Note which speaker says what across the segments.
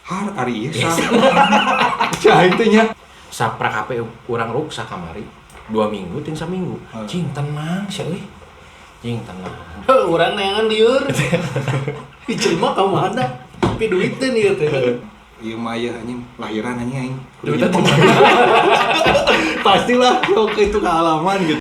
Speaker 1: Har ari ieu sah. Cah itu nya.
Speaker 2: Saprak HP urang ruksak kamari 2 minggu tin saminggu. Cing tenang sih euy. Cing tenang.
Speaker 3: Heuh, urang neangan lieur. Dijelma ka mana? Tapi duit teh ieu teh.
Speaker 1: Ieu mah ieu anjing lahiran anjing aing.
Speaker 3: Duit teh.
Speaker 1: Pastilah waktu itu kealaman gitu.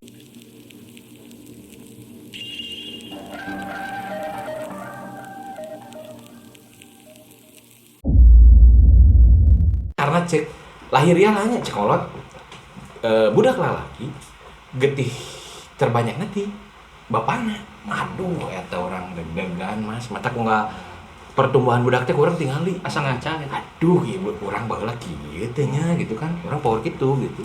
Speaker 2: Karena cek lahiriah lah nya cek kolot budak lalaki getih terbanyak nanti bapana. Aduh eta orang deg-degan mas, mata ku nggak pertumbuhan budak teh kurang tingali
Speaker 3: asa ngaca gitu.
Speaker 2: Aduh ieu urang baheula kieu teh nya gitu kan, urang power kitu gitu.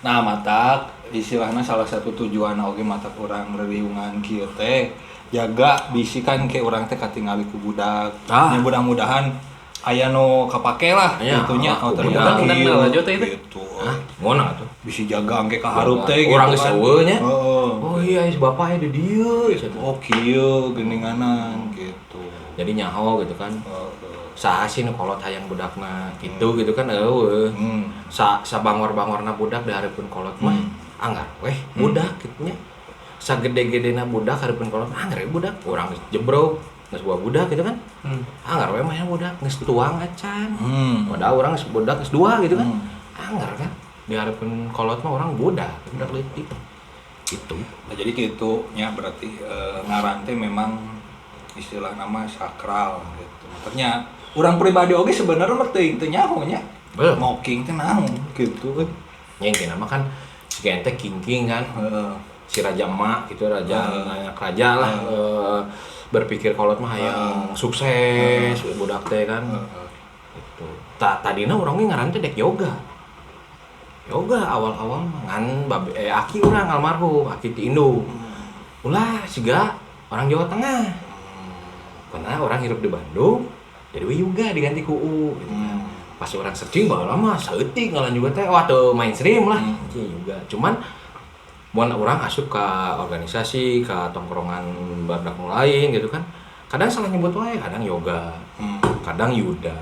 Speaker 1: Nah matak istilahna salah satu tujuan oge matak urang reriungan kieu teh jaga bisi kan ke urang teh katingali ku budak.
Speaker 2: Ah.
Speaker 1: Nya mudah-mudahan aya nu kapake lah
Speaker 2: ya,
Speaker 1: gitunya. Oh ternyata
Speaker 3: undang lanjut teh itu.
Speaker 1: Gitu.
Speaker 2: Hah, ngona atuh.
Speaker 1: Bisi jaga angke ka hareup teh gitu.
Speaker 2: Urang geus eueuh nya.
Speaker 1: Heeh.
Speaker 2: Oh iya, is bapak di dieu.
Speaker 1: Oh kieu geuninganan gitu.
Speaker 2: Jadi nyaho gitu kan. Saha sih nu kolot hayang budakna gitu gitu kan eueuh. Sa sabangor-bangorna budak dihareupeun kolot mah anggar weh budak kitu nya. Sagede-gedena budak hareupeun kolot anggar we budak. Urang geus jebrok geus buah budak gitu kan. Anggar we mah budak geus tuang acan. Padahal urang geus budak geus dua gitu kan. Anggar kan dihareupeun kolot mah urang budak, budak leutik. Gitu.
Speaker 1: Nah, jadi gitu nya berarti ngaran teh memang istilah nama sakral gitu. Ternyata urang pribadi oge sebenarnya mah teuing teu nyaho nya. Mocking teh naon gitu kan.
Speaker 2: Nya intina mah kan si ente king-king kan. Si raja emak gitu, raja anak raja lah. Berpikir kolot mah hayang sukses budak teh kan. Gitu. Tadina urang ge ngaran teh dek yoga. Yoga awal-awal mah ngan babe, aki urang almarhum, aki ti Indo. Ulah siga orang Jawa Tengah. Karena orang hirup di Bandung, jadi we yoga diganti ku U gitu kan. Pas orang searching baheula mah saeutik ngalan juga teh, wah teu mainstream lah. Juga. Cuman mun urang asup ka organisasi, ka tongkrongan barudak nu lain gitu kan. Kadang salah nyebut wae, kadang yoga, kadang Yuda.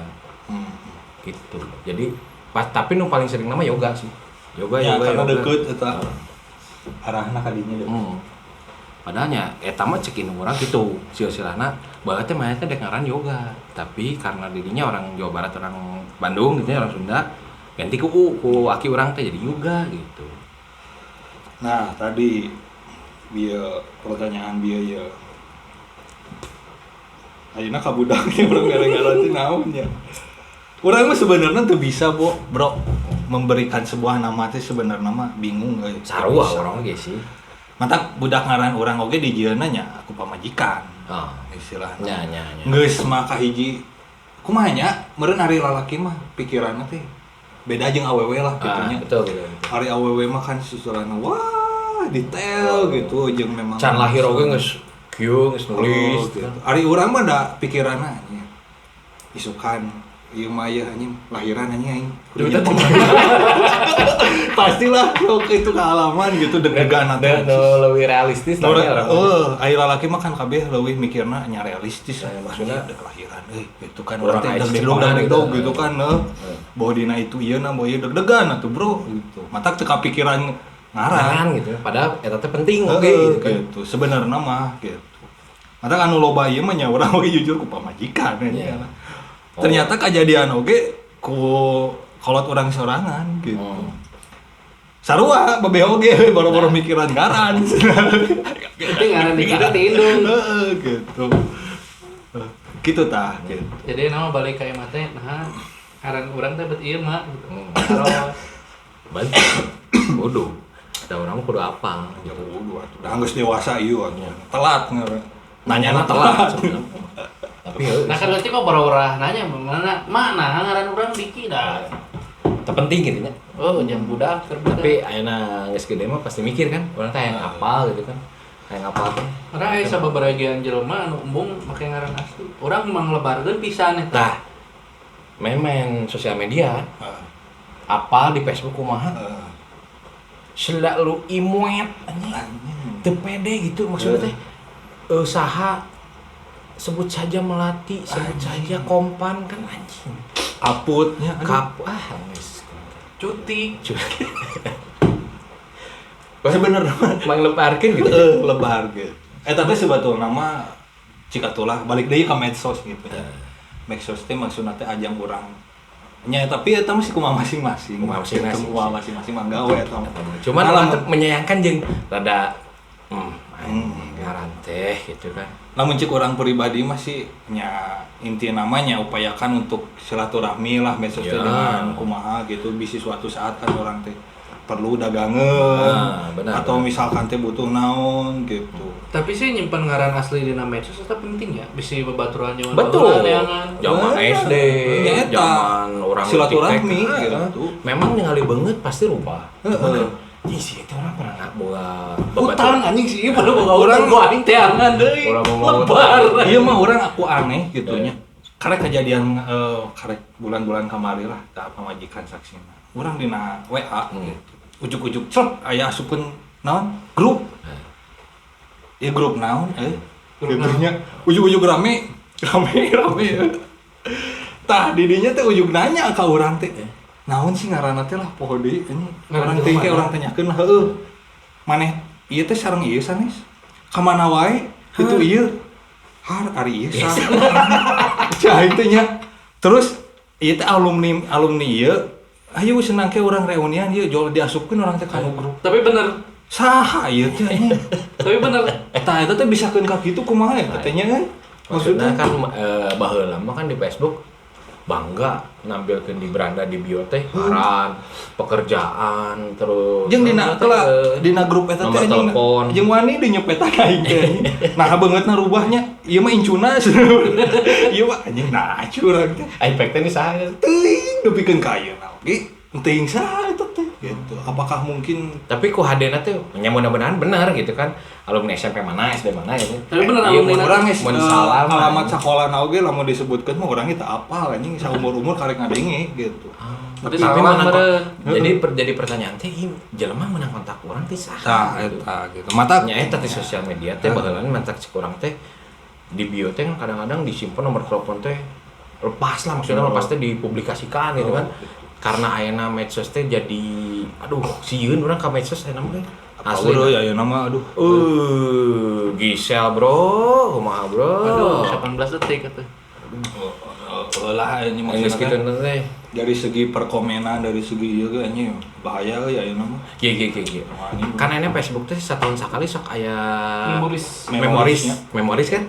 Speaker 2: Gitu. Jadi pas, tapi nu paling sering nama yoga sih. Yoga,
Speaker 1: ya,
Speaker 2: yoga,
Speaker 1: karena
Speaker 2: yoga.
Speaker 1: Deket eta. Arahna ka dinya deukeut.
Speaker 2: Padahal nya eta mah cekin urang gitu. Silsilahna baheula teh mah teh dek ngaran yoga, tapi karena dirinya orang Jawa Barat, orang Bandung gitu ya, orang Sunda, ganti ku U, ku aki urang teh jadi yoga gitu.
Speaker 1: Nah, tadi bieu pertanyaan bieu ye. Ayeuna ka budaknya urang gara-gara teh naon nya. Urang mah sebenarnya teu bisa, Bro, memberikan sebuah nama teh sebenarnya mah bingung euy.
Speaker 2: Sarua urang ge sih.
Speaker 1: Matak budak ngaran urang oge dijieunna nya aku pamajikan.
Speaker 2: Oh.
Speaker 1: Istilahna.
Speaker 2: Nya nya nya.
Speaker 1: Geus mah kahiji kumaha nya meureun ari lalaki mah pikiranna teh beda jeung awewe lah kitu nya.
Speaker 2: Betul, betul, betul.
Speaker 1: Ari awewe mah kan susuranna wah detail gitu jeung memang
Speaker 2: can lahir oge geus kieu geus nulis
Speaker 1: gitu. Ari urang mah da pikiranna nya. Isukan ieu mah ieu anjing lahiran anjing aing. Pastilah waktu itu kealaman gitu deg-degan atuh.
Speaker 2: Nu leuwih realistis lah nya urang.
Speaker 1: Heeh, ari lalaki mah kan kabeh leuwih mikirna nya realistis.
Speaker 2: Nah, maksudna
Speaker 1: dek lahiran euy gitu kan
Speaker 2: urang
Speaker 1: urang teh
Speaker 2: aya
Speaker 1: deg-deg
Speaker 2: gitu.
Speaker 1: gitu kan heuh. Boh dina itu ieu na boh ieu deg-degan atuh bro gitu. Matak teu kapikiran ngaran
Speaker 2: gitu. Padahal eta teh penting oge gitu kan.
Speaker 1: Gitu. Sebenarna mah gitu. Matak anu loba ieu mah nya urang oge jujur ku pamajikan nya.
Speaker 2: Oh.
Speaker 1: Ternyata kejadian oge ku kolot urang sorangan gitu. Sarua babeh oge boro-boro mikiran ngaran.
Speaker 3: Itu ngaran di kita ti indung.
Speaker 1: Heeh gitu. Gitu tah gitu.
Speaker 3: Jadi nama balik ka imah teh nah ngaran urang teh bet ieu mah gitu. Taros.
Speaker 2: Bantu. Kudu. Da urang kudu apa
Speaker 1: gitu. Kudu atuh. Da geus dewasa ieu atuh. Telat ngaran.
Speaker 2: Nanyana telat. Tapi
Speaker 3: nah kan berarti mah boro-boro nanya mana mana ngaran urang Diki dah.
Speaker 2: Teu penting gitu nya.
Speaker 3: Oh, jam budak keur budak.
Speaker 2: Tapi ayeuna geus gede mah pasti mikir kan, urang teh hayang apal gitu kan. Hayang apal teh.
Speaker 3: Urang aya sababaraha jelema anu embung make ngaran asli. Urang manglebarkeun pisan eta.
Speaker 2: Tah. Main-main sosial media. Apal di Facebook kumaha? Selalu imuet anjing. Teu pede gitu maksudnya teh. Saha sebut saja Melati, sebut saja Kompan kan anjing.
Speaker 1: Kaputnya.
Speaker 2: Kap ah geus.
Speaker 3: Cuti.
Speaker 1: Sebenarnya
Speaker 2: mang lebarkeun gitu.
Speaker 1: Lebar gitu. Eta teh sebetulna mah cikatulah balik deui ka medsos gitu nya. Medsos teh maksudna teh ajang urang nya, tapi eta mah kumaha masing-masing.
Speaker 2: Kumaha masing-masing.
Speaker 1: Kumaha masing-masing mah gawe eta.
Speaker 2: Cuman urang teh menyayangkan jeung rada ngaran teh gitu kan.
Speaker 1: Lamun cek urang pribadi mah sih nya inti namanya upayakan untuk silaturahmi lah medsos teh dengan kumaha gitu, bisi suatu saat kan urang teh perlu dagangan atau benar. Misalkan teh butuh naon gitu.
Speaker 3: Tapi sih nyimpan ngaran asli di nama medsos tetap penting ya, bisa babaturan zaman
Speaker 2: betul. Zaman SD, zaman orang
Speaker 1: silaturahmi gitu.
Speaker 2: Memang ningali banget pasti rubah. Cuman kan sih itu orang pernah nggak boga
Speaker 3: utang anjing sih pada boga orang gua aing teangan deui. Lebar.
Speaker 1: Iya mah orang aku aneh gitu nya. Karena kejadian karek bulan-bulan kamari lah tah pamajikan saksina. Urang dina WA gitu. Ujuk-ujuk cep aya asupkeun naon grup. Ya grup naon gitunya ujuk-ujuk rame rame rame. Tah didinya teh ujuk nanya ka urang teh. Naon sih ngaranna teh lah poho deui anjing. Urang teh ke urang tanyakeun lah heueuh. Maneh ieu teh sareng ieu sanes. Ka mana wae kitu ieu. Har ari ieu saha. Cah teh nya. Terus ieu teh alumni ieu. Ayo senang ke orang reunian ieu jual diasupkeun orang teh ka grup.
Speaker 3: Tapi bener
Speaker 1: saha ieu teh anjing.
Speaker 3: Tapi bener
Speaker 1: tah eta teh bisakeun ka kitu kumaha ya katanya kan.
Speaker 2: Maksudnya kan baheula mah kan di Facebook bangga nampilkeun di beranda di bio teh ngaran, pekerjaan, terus
Speaker 1: jeung dina dina grup eta teh anjing jeung wani di nyepetan aing teh. Nah beungeutna rubahnya ieu mah incuna. Ieu mah anjing nah curang teh.
Speaker 2: Aing pek teh saha
Speaker 1: teuing dupikeun ka ayeuna oge teuing saha eta teh gitu. Apakah mungkin
Speaker 2: tapi ku hadena teh nya mudah-mudahan bener gitu kan alumni SMP mana SD mana gitu.
Speaker 3: Tapi bener alumni
Speaker 1: urang mun salah alamat sakolana oge lamun disebutkeun mah urang teu apal anjing saumur-umur karek ngadenge gitu.
Speaker 2: Tapi menang jadi pertanyaan teh jelema menang kontak urang teh saha?
Speaker 1: Tah eta gitu. Mata
Speaker 2: nya eta di sosial media teh baheula mantak cek urang teh di bio teh kan kadang-kadang disimpan nomor telepon teh lepas lah maksudnya lepas teh dipublikasikan gitu kan. Karena ayeuna medsos teh jadi aduh sieun urang ka medsos ayeuna mah asli
Speaker 1: ya ayeuna mah aduh.
Speaker 2: Gisel bro, kumaha bro.
Speaker 3: Aduh 18 detik atuh.
Speaker 1: Lah ini maksudnya
Speaker 2: gitu teh.
Speaker 1: Dari segi perkomenan, dari segi ieu ge anjing bahaya euy ayeuna mah.
Speaker 2: Kieu. Kan ayeuna Facebook teh satahun sakali sok aya memoris kan?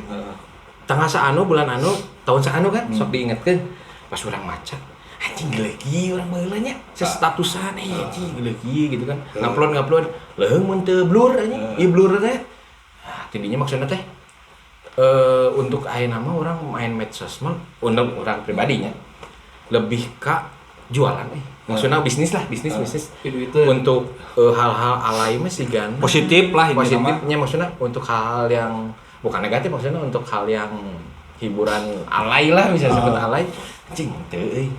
Speaker 2: Tanggal saanu bulan anu, tahun saanu kan sok diingetkeun. Pas urang maca anjing gelegi urang baheula nya sestatusan anjing gelegi gitu kan. Ngupload leuheung mun teu blur anjing. Ieu blur teh. Nah, tidinya maksudna teh untuk ayeuna mah urang main medsos mah untuk urang pribadinya lebih ka jualan maksudnya bisnis lah, bisnis. Untuk hal-hal alay mah sih gan
Speaker 1: positif lah ini
Speaker 2: positifnya maksudnya untuk hal yang bukan negatif maksudnya untuk hal yang hiburan alay lah bisa sebut alay anjing teu euy.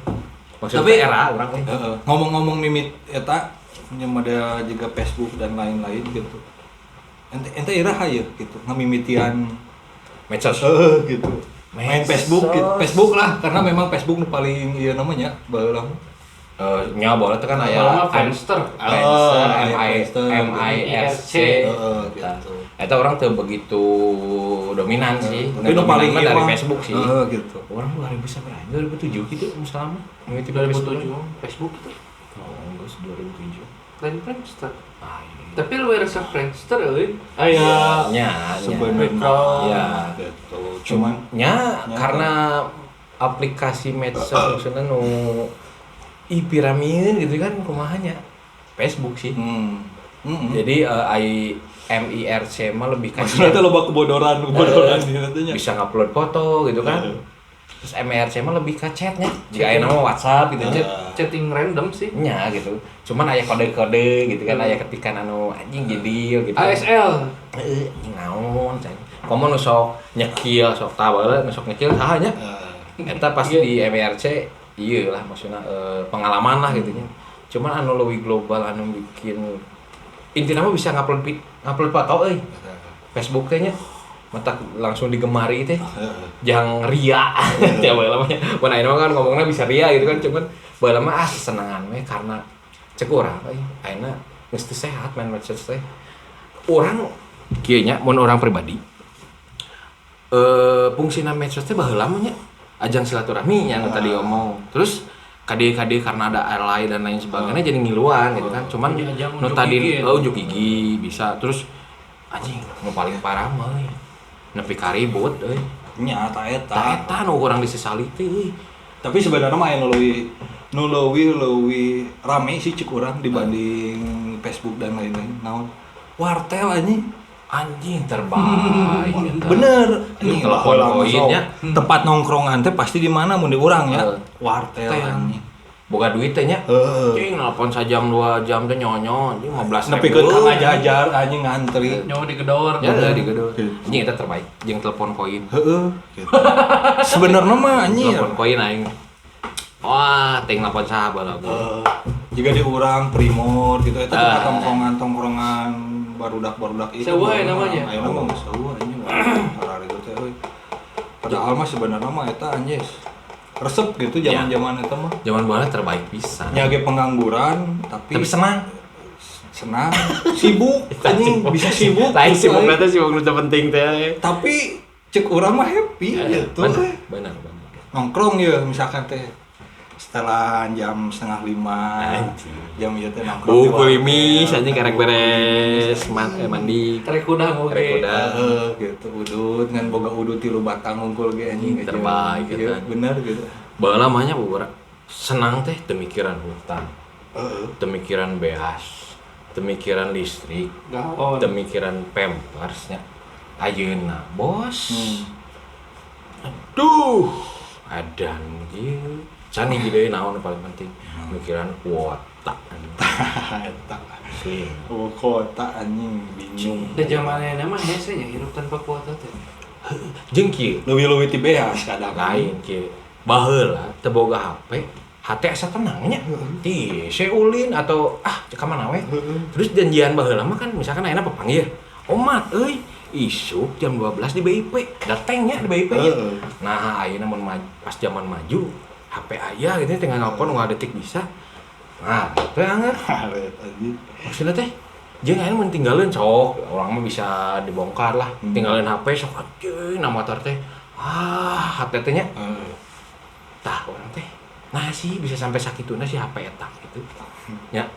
Speaker 2: Maksudnya tapi era urang teh.
Speaker 1: Ngomong-ngomong mimit eta nya model juga Facebook dan lain-lain gitu. Ente iraha ieu gitu ngamimitian
Speaker 2: medsos
Speaker 1: gitu. Main Facebook gitu. Facebook lah karena memang Facebook nu paling ieu namanya baheula.
Speaker 2: Nya baheula teh kan aya
Speaker 3: Friendster,
Speaker 2: MIRC gitu. Eta orang teu begitu dominan sih.
Speaker 1: Tapi nu paling
Speaker 2: dari Facebook sih.
Speaker 1: Gitu.
Speaker 2: Orang 2000 2007 gitu misalnya.
Speaker 3: 2007 Facebook itu.
Speaker 2: Oh, enggak 2007.
Speaker 3: Lain Friendster. Ah, iya. Tapi lu resep Friendster euy. Aya
Speaker 2: nya
Speaker 1: sebenarnya ya gitu. Cuman
Speaker 2: nya karena aplikasi medsos maksudnya nu piramid gitu kan kumaha nya Facebook sih. Jadi MIRC mah lebih kayak
Speaker 1: maksudnya teh loba kebodoran gitu
Speaker 2: bisa ngupload foto gitu kan. Terus MIRC mah lebih ke chatnya. Jika aya nama WhatsApp gitu
Speaker 3: chatting random sih.
Speaker 2: Nya gitu. Cuman aya kode-kode gitu kan aya ketikan anu anjing jadil gitu.
Speaker 3: ASL.
Speaker 2: Anjing naon cai. Komo nu sok nyekil sok tah baheula nu sok nyekil saha nya. Eta pasti di MIRC ieu lah maksudna pengalaman lah gitu nya. Cuman anu leuwih global anu bikin intina mah bisa ngupload foto euy. Facebook teh nya. Mata langsung digemari teh. Jang ria. Ya baheula mah. Mun ayeuna kan ngomongna bisa ria gitu kan, cuman baheula mah senengan we karena cek urang euy ayeuna geus teu sehat main medsos teh. Urang kieu nya mun urang pribadi fungsina medsos teh baheula mah nya ajang silaturahmi nya nu tadi omong. Terus kade-kade karena ada alay dan lain sebagainya jadi ngiluan gitu kan. Cuman nu tadi unjuk gigi bisa terus anjing nu paling parah mah euy. Nepi ka ribut euy.
Speaker 1: Nya ta eta.
Speaker 2: Ta eta nu urang disesali teh euy.
Speaker 1: Tapi sebenarnya mah aya nu leuwih rame sih cek urang dibanding Facebook dan lain-lain. Naon? Wartel anjing.
Speaker 2: Anjing terbaik.
Speaker 1: Bener. Anjing
Speaker 2: telepon koinnya.
Speaker 1: Tempat nongkrongan teh pasti di mana mun di urang ya. Wartel anjing.
Speaker 2: Boga duit teh nya. Cing nelpon sajam 2 jam teh nyonyo anjing 15.000.
Speaker 1: Nepikeun ka ngajajar anjing ngantri.
Speaker 3: Nyawa digedor.
Speaker 2: Ya digedor. Anjing eta terbaik jeung telepon koin.
Speaker 1: Heeh. Gitu. Sebenarnya mah anjing.
Speaker 2: Telepon koin aing. Wah, ting nelpon saha baheula.
Speaker 1: Juga di urang Primor gitu eta tempat tongkrongan-tongkrongan barudak-barudak itu.
Speaker 3: Sewa namanya.
Speaker 1: Ayeuna mah geus eueuh anjing. Hari itu teh euy. Padahal mah sebenarnya mah eta anjing resep gitu zaman-zaman eta mah.
Speaker 2: Zaman baheula terbaik pisan.
Speaker 1: Nya ge pengangguran tapi
Speaker 2: senang.
Speaker 1: Senang, sibuk anjing bisa sibuk.
Speaker 2: Lain sibuk teh sibuk nu penting teh.
Speaker 1: Tapi cek urang mah happy gitu.
Speaker 2: Benar.
Speaker 1: Nongkrong ya misalkan teh setelah jam 4:30 jam ieu teh nongkrong.
Speaker 2: Bu kulimis anjing karek beres mandi.
Speaker 3: Karek kudang oge.
Speaker 1: Heeh gitu udut ngan boga udut 3 batang unggul ge anjing
Speaker 2: terbaik gitu.
Speaker 1: Bener gitu.
Speaker 2: Baheula mah nya bubura senang teh teu mikiran hutang. Teu mikiran beas, teu mikiran listrik, teu mikiran pampers nya. Ayeuna bos. Aduh, adan ieu. Can hiji deui naon paling penting mikiran kuota.
Speaker 1: Eta.
Speaker 2: Asli.
Speaker 1: Oh, kuota anjing bingung.
Speaker 3: Da zamanna mah hese nya hirup tanpa kuota teh.
Speaker 2: Jeung kieu
Speaker 1: leuwih-leuwih ti beas kadang
Speaker 2: lain kieu. Baheula teu boga HP, hate asa tenang nya. Ti ulin atau cek ka mana we. Terus janjian baheula mah kan misalkan ayeuna papanggih. Omat euy, isuk jam 12 di BIP. Dateng nya di BIP nya. Nah, ayeuna mun pas zaman maju HP aya gitu tinggal nelpon nggak detik bisa. Nah, teh anget. Maksudnya teh jeung ayeuna mun tinggalin sok, orang mah bisa dibongkar lah. Tinggalin HP sok anjing na motor teh. Ah, hate teh nya. Tah urang teh. Nah sih bisa sampai sakituna si HP eta gitu. Nya.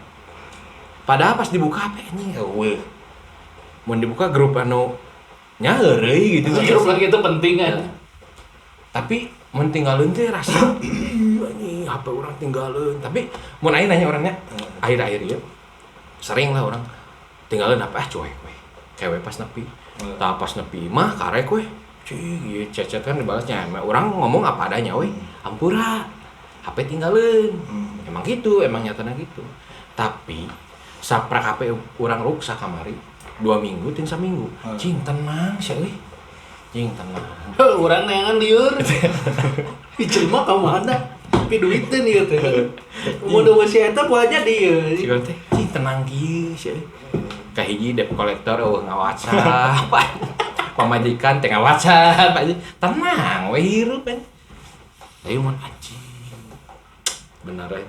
Speaker 2: Padahal pas dibuka HP anjing eueuh. Mun dibuka grup anu nya heureuy gitu.
Speaker 3: Grup lagi itu penting kan.
Speaker 2: Tapi mun tinggalin teh rasa anjing HP urang tinggalin. Tapi mun aing nanya orangnya akhir-akhir ieu sering lah orang tinggalin HP cuek we. Kewe pas nepi. Tah pas nepi mah karek we. Cih, ieu cecet kan dibalasnya. Urang ngomong apa adanya we. Ampura. HP tinggalin. Emang gitu, emang nyatana gitu. Tapi saprak HP urang ruksak kamari 2 minggu tin saminggu. Cing tenang sia euy. Cing tenang.
Speaker 3: Heuh, urang neangan lieur. Dicerima ka mana? Tapi duit teh ieu teh. Mun eueuh si eta poe aja dieu.
Speaker 2: Cing teh, cing tenang kieu sia euy. Kahiji debt collector eueuh nga-WhatsApp. Pamajikan teh nga-WhatsApp aja. Tenang we hirup kan. Ayo mun anjing. Bener ya.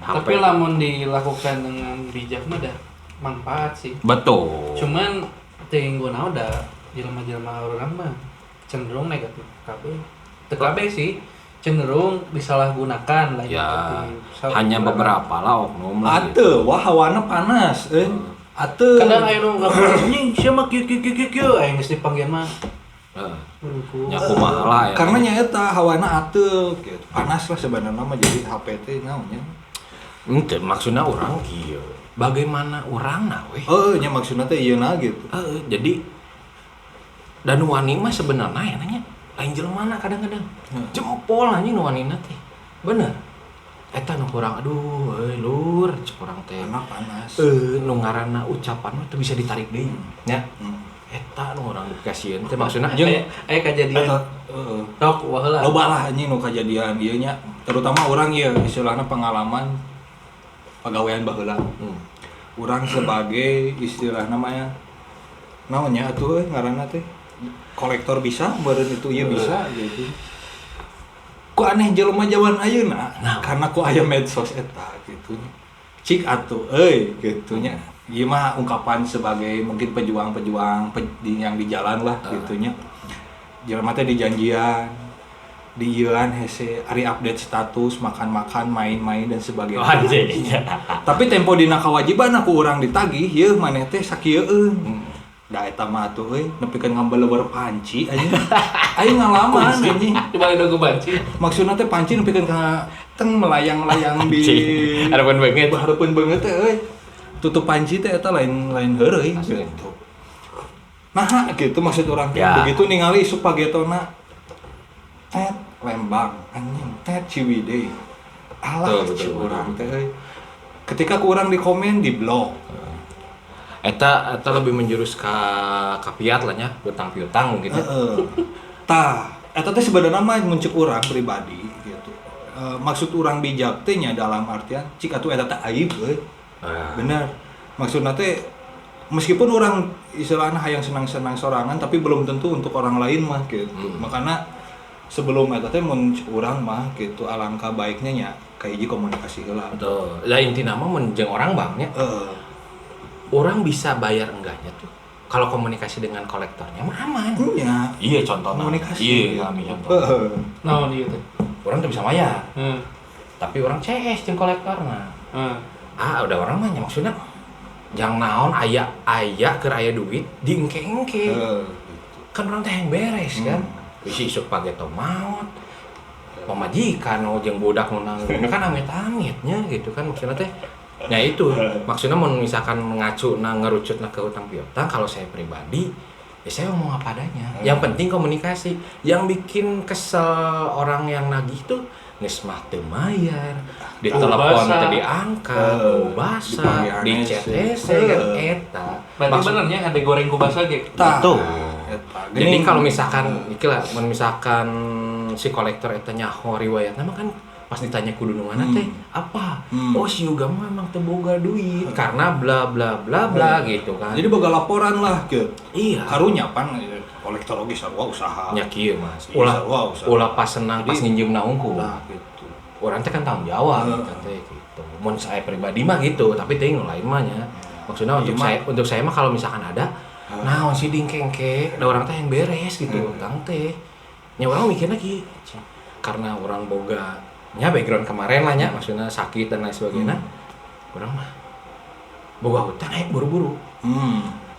Speaker 3: Tapi lamun dilakukan dengan bijak mah dah manfaat sih.
Speaker 2: Betul.
Speaker 3: Cuman teuing guna udah jelema-jelema urang mah cenderung negatif KB. Teu KB sih cenderung disalahgunakan lah
Speaker 2: ya. Hanya beberapa lah oknum lah.
Speaker 1: Atuh, wah hawana panas euy. Atuh.
Speaker 3: Kadang aya nu anjing sia mah kieu kieu kieu kieu aya geus dipanggil mah.
Speaker 2: Heeh. Nya kumaha lah ya.
Speaker 1: Karena nya eta hawana atuh gitu. Panas lah sebenarnya mah jadi HP teh naon nya.
Speaker 2: Henteu maksudna urang kieu. Bagaimana urangna weh?
Speaker 1: Heeh, nya maksudna teh ieu na gitu.
Speaker 2: Heeh, jadi dan wani mah sebenarnya ya nanya lain jelema kadang-kadang. Jempol anjing nu wanina teh. Bener. Eta nu kurang aduh euy lur cek urang teh.
Speaker 1: Emang panas.
Speaker 2: Nu ngaranna ucapan mah teu bisa ditarik deui nya. Eta nu urang dikasieun teh maksudna
Speaker 3: jeung aya kajadian.
Speaker 1: Heeh.
Speaker 3: Tok baheula.
Speaker 1: Loba lah anjing nu kajadian ieu nya. Terutama urang ieu istilahna pengalaman pagawean baheula. Urang sebagai istilah namanya naon nya atuh euy ngaranna teh Kolektor bisa, meureun itu ieu bisa gitu. Ku aneh jelema jaman ayeuna, karena ku aya medsos eta gitu. Cik atuh euy gitu nya. Ieu mah ungkapan sebagai mungkin pejuang-pejuang yang di jalan lah gitu nya. Jelema teh dijanjian, diieuan hese ari update status, makan-makan, main-main dan sebagainya.
Speaker 2: Oh, anjing.
Speaker 1: Tapi tempo dina kewajiban aku urang ditagih, yeuh maneh teh sakieueun. Da eta mah atuh euy nepikeun ngambeleueur panci anjing. Aing ngalaman anjing.
Speaker 3: Coba ada gue banci.
Speaker 1: Maksudna teh panci nepikeun ka teng melayang-layang di
Speaker 2: Harapan banget.
Speaker 1: Hareupeun beungeut teh euy. Tutup panci teh eta lain-lain heureuy gitu. Nah, gitu maksud urang teh.
Speaker 2: Ya.
Speaker 1: Begitu ningali supagetona tet Lembang anjing tet Ciwidey. Alah
Speaker 2: Betul, betul,
Speaker 1: urang teh euy. Ketika ku urang di komen di blok.
Speaker 2: Eta eta lebih menjurus ka kapiat lah nya, hutang piutang mungkin ya.
Speaker 1: Heeh. Tah, eta teh sebenarnya mah mun ceuk urang pribadi gitu. Maksud urang bijak teh nya dalam artian cik atuh eta teh aib euy.
Speaker 2: Ah.
Speaker 1: Bener. Maksudna teh meskipun orang istilahnya hayang senang-senang sorangan tapi belum tentu untuk orang lain mah gitu. Makanya sebelum eta teh mun ceuk urang mah gitu alangkah baiknya nya kahiji komunikasi heula.
Speaker 2: Betul. Lah intina mah mun jeung orang bang nya.
Speaker 1: Heeh.
Speaker 2: Orang bisa bayar enggaknya tuh kalau komunikasi dengan kolektornya mah aman.
Speaker 1: Nya.
Speaker 2: Iya contohnya.
Speaker 1: Komunikasi.
Speaker 2: Iya, kami contoh.
Speaker 1: Heeh.
Speaker 3: Naon ieu teh?
Speaker 2: Orang tuh bisa bayar,
Speaker 3: Heeh.
Speaker 2: tapi orang CS jeung kolektorna.
Speaker 3: Heeh.
Speaker 2: Ah, udah orang mah nya maksudnya jang naon aya aya keur aya duit diengke-engke.
Speaker 1: Heeh.
Speaker 2: Kan orang teh yang beres kan. Bisi isuk pageto maot. Pamajikan oh jeung budak nu nanggung kan amit-amitnya gitu kan maksudnya teh. Ya itu maksudnya mau misalkan ngacu na ngerucut na ke hutang piutang kalau saya pribadi ya saya ngomong apa adanya. Yang penting komunikasi. Yang bikin kesel orang yang nagih tuh geus mah teu mayar, di telepon teu diangkat, basa, di chat hese kan eta.
Speaker 3: Berarti benernya ada goreng ku basa ge.
Speaker 2: Betul. Jadi kalau misalkan iki lah, mun misalkan si kolektor eta nyaho riwayatna mah kan pas ditanya kudu nu mana teh apa? Oh si Yoga mah memang teu boga duit karena bla bla bla bla gitu kan.
Speaker 1: Jadi boga laporan lah gitu.
Speaker 2: Iya.
Speaker 1: Karunya pan kolektor oge sarua usaha.
Speaker 2: Nya kieu Mas.
Speaker 1: Iya,
Speaker 2: Ulah ulah pas senang pas nginjeumna hungkul.
Speaker 1: Nah gitu.
Speaker 2: Urang teh kan tanggung jawab gitu teh gitu. Mun saya pribadi mah gitu, tapi teuing nu lain mah nya. Maksudnya untuk saya mah kalau misalkan ada naon sih dingkengke, da urang teh yang beres gitu utang teh. Nya urang mikirna kieu. Karena urang boga nya background kemarin lah nya maksudnya sakit dan lain sebagainya. Urang mah boga hutang buru-buru.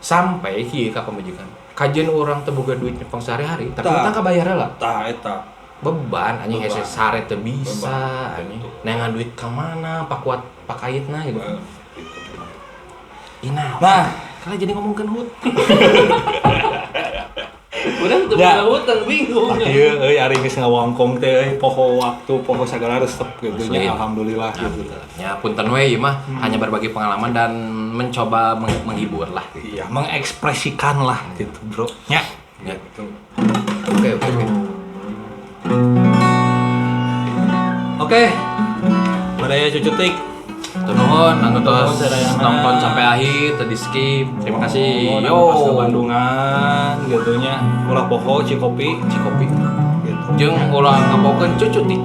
Speaker 2: Sampai kieu ka pamajikan. Kajian urang teu boga duit nyepeng sehari-hari, tapi utang kabayar lah.
Speaker 1: Tah eta.
Speaker 2: Beban anjing hese sare teu bisa anjing. Neangan duit ka mana pakuat pakaitna gitu. Ina. Nah, kalau jadi ngomongkeun hutang.
Speaker 3: Urang teu boga hutang bingung.
Speaker 1: Ieu euy ari geus ngawangkong teh euy poho waktu poho sagala resep gitu nya alhamdulillah gitu.
Speaker 2: Ya punten we ieu mah hanya berbagi pengalaman dan mencoba menghibur lah
Speaker 1: gitu. Iya, mengekspresikan lah gitu, Bro. Nya.
Speaker 2: Ya. Oke, oke, oke.
Speaker 1: Oke. Baraya cucutik.
Speaker 2: Nuhun anu tos nonton sampai akhir tadi skip. Terima kasih.
Speaker 1: Yo ke Bandungan gitu nya. Ulah poho Cikopi,
Speaker 2: Cikopi
Speaker 1: gitu.
Speaker 2: Jeung ulah ngapokeun cucutik.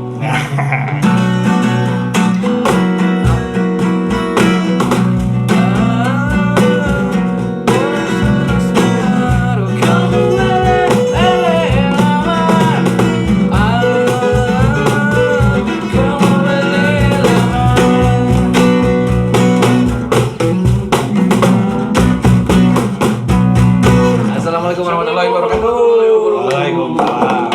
Speaker 2: Assalamualaikum warahmatullahi wabarakatuh.
Speaker 1: Waalaikumsalam.